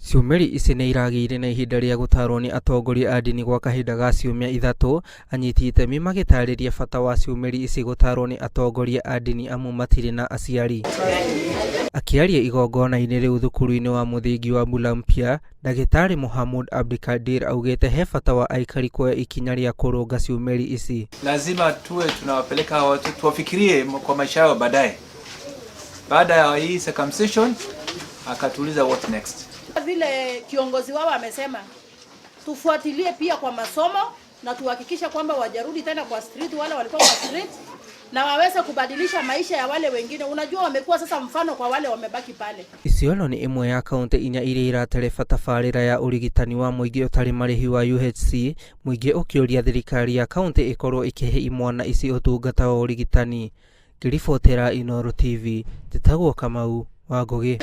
Ciumĩri ici nĩ iragĩire na ihinda rĩa gũtarwo nĩ atongoria a ndini gwa kahinda ga ciumia ithatũ, anyiti itemi magĩtarĩria bata wa ciumĩri ici gũtarwo nĩ atongoria a ndini amu matirĩ na aciari. Akĩaria igongona-inĩ rĩu thukuru-inĩ wa mũthingi wa Bulampia, Ndagĩtarĩ Mohamud Abdikadir augĩte he bata wa aikari kuoya ikinya rĩa kũrũnga ciumĩri ici. Lazima tuwe tunawapeleka hawa watu tuwafikirie kwa maisha yao baadaye. Baada ya hii circumcision akatuuliza what next. Vile kiongozi wao amesema tufuatilie pia kwa masomo na tuhakikishe kwamba wajarudi tena kwa street, wale walikuwa kwa street na waweze kubadilisha maisha ya wale wengine. Unajua wamekuwa sasa mfano kwa wale wamebaki pale. Isiolo nĩ ĩmwe ya kaunti inya iria iratereba tabarĩra ya ũrigitani wa mũingĩ ũtarĩ marĩhi wa UHC, mũingĩ ũkĩũria thirikari ya kaunti ĩkorwo ĩkĩhe imwana ici ũtungata wa ũrigitani. Ngĩribotera Inooro TV, njĩtagwo Kamau wa Ngũgĩ.